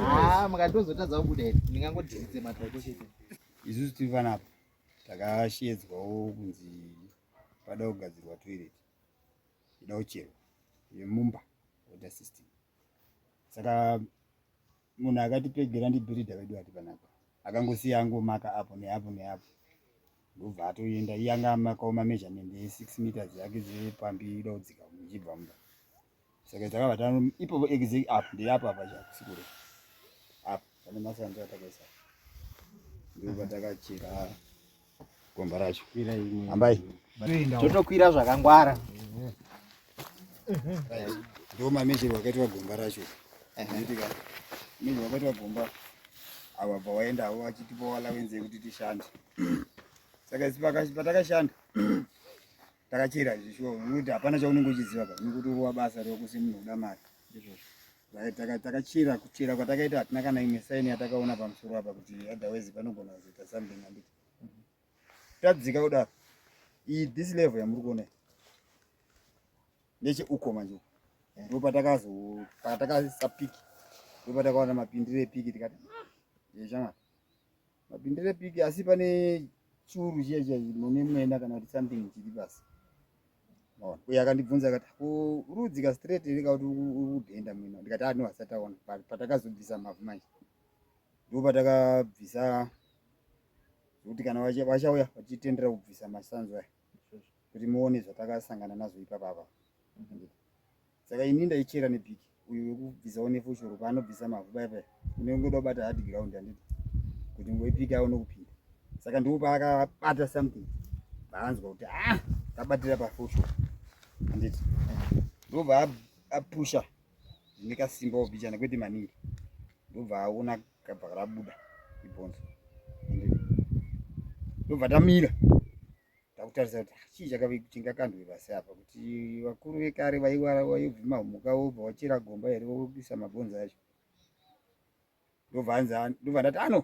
Ah, mukatozotadza kubuda here ndingangodhiridze matoko chete. Isusu tiri panapa takashedzwawo kunzi pada kugadzirwa toilet ida kucherwa yemumba water system saka munhu akatipegera ndibhiridha vedu ati panapa akangosiya angomaka apo neapo neapo ndobva atoenda iye anga amakawo mameasurement e6 meters yake dzepambi ida kudzika ichibva mumba saka takabva ta ipopo exact apo ndeapo apa chakusikure apo pane masanzo atakaisa ndopatakachera gomba racho hambai totokwira zvakangwara ndo mamezhero akaitwa gomba racho mezhero akaitwa gomba ava bva waenda avo vachitipa allowance yekuti tishande saka isi patakashanda takachera zvishuwa nekuti hapana chaunenge uchiziva ka unenge utorova basa rako semunhu uda mari takachera kuchera kwatakaita hatina kana imwe saini yatakaona pamusoro apa kuti otherwise panogona kuzoita something anditi tadzika kudaro iyi this level yamuri kuona neche uko manje uko ndo patakazo patakaisa piki ndo patakaona mapindiro epiki tikati yeshamwari mapindiro epiki asi pane churu chiya chiya mune mwena kana kuti something chiri pasi uye akandibvunza akati urudzika straight here kakuti uri kubhenda mwena ndikati ah no asati aona patakazobvisa mavhu manje ndo patakabvisa zvekuti kana vachauya vachitendera kubvisa masanzu aya kuti muone zvatakasangana nazvo ipapa apa saka ini ndaichera nepiki uyu wekubvisawo nefoshoro paanobvisa mavhu paya paya unenge uda kubata hard ground handiti kuti ngoipiki aone kupinda saka ndipo paakabata something paanzwa kuti ah kabatira pafoshoro handiti ndobva apusha zvine kasimba ubichana kwete maningi ndobva aona kabva rabuda ibhonzo ndobva tamira takutarisa kuti ah, chii chakave chingakandwe pasi apa kuti vakuru vekare vaibvuma mhuka vobva vachera gomba here voisa mabhonzo acho ndobva anzi ndobva ndati ano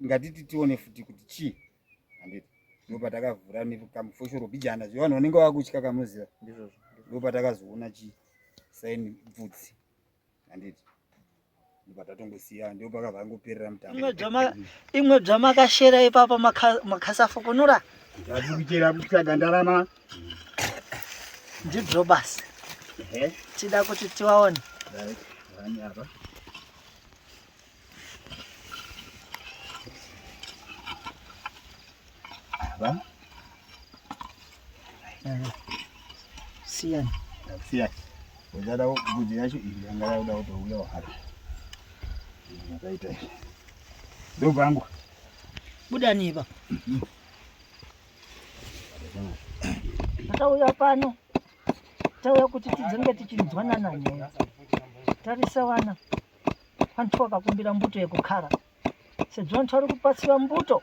ngatiti tione futi kuti chii handiti ndopatakavhura nekamufoshoro bhijana zve vanhu vanenge vakutya kamuziva ndopatakazowona chii saini bvudzi handiti patatongosiya ndipo pakabva angoperera mutambo imwe byamakashera ipapa makasafukunura tikuchera kutsvaga ndarama ndibyo basi tida kuti tiwaone Apa? Siyani. Siyani. Uchada bvudzi yacho iyi yanga yakuda kutouya wahari. Yakaita izvi. Ndobvangu. Budani ipa. Tauya pano. Tauya kuti tidzinge tichinzwanana nyaya. Tarisa wana. Vantu vakakumbira mbuto yekukara. Sezvo vantu vari kupatsiwa mbuto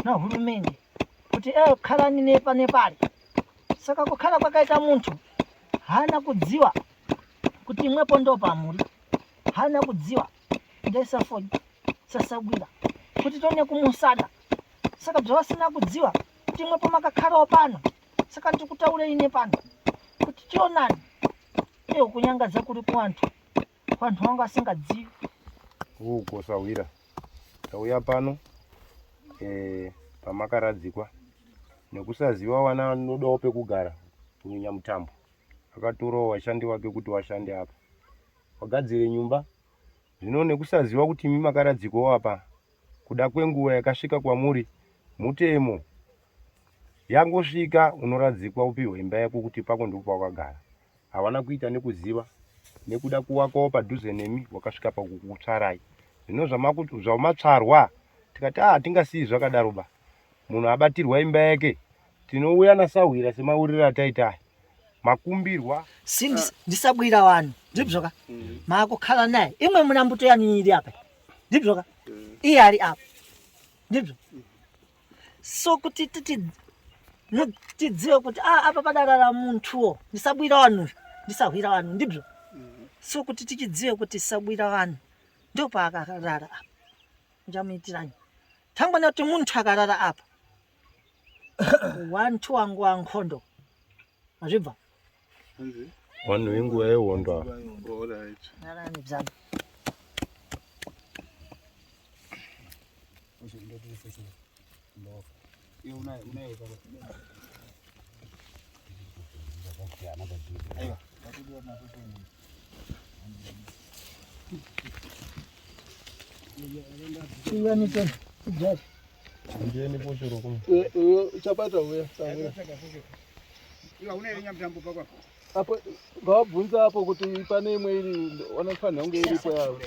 nahurumende kuti eh kharani nepa nepari. Saka kukhala kwakaita munthu haana kudziwa kuti imwepo ndo pamuri haana kudziwa ndaisafoni sasagwira kuti tone kumusada saka bzvavasina kudziwa kuti imwepo makakhalawo pano saka ndikutaure ine pano kuti tionani iyo kunyangadza kuri kuvantu vanhu vanga vasingadzivi Uko sahwira tauya pano eh, pamakaradzikwa nekusaziva wana anodawo pekugara kunyanya mutambo akatorawo vashandi vake kuti vashande apa wagadzire nyumba zvino nekusaziva kuti imi makaradzikwawo apa kuda kwenguva yakasvika kwamuri mutemo yangosvika unoradzikwa upihwe imba yako kuti pako ndipo pawakagara Havana kuita nekuziva nekuda kuwakawo padhuze nemi wakasvika pakukutsvarai zvino zvamatsvarwa tikati ah hatingasiyi zvakadaro ba munhu abatirwa imba yake tinouya nasahwira semauriro ataita aya makumbirwa si ndisabwira vanhu ndibzoka mm. maakukhala naye imwe muna mbuto yanu iri apa ndibzoka mm. iye ari apa ndibzo mm. so kuti titi tidzive kuti ah, apa padarara muntuwo ndisabwira vanhu ndisahwira vanhu ndibzo so kuti tichidzive kuti sabwira vanhu ndopaakarara apa njamuitiranyi tangwana kuti muntu akarara apa wantu wangu wankhondo. Mazvibva? Vanhu venguva yehondo ava. Nyarani bzana. Uchabata uya apo ngawabvunza apo kuti pane imwe iri wanofanira kunge iripo yavo.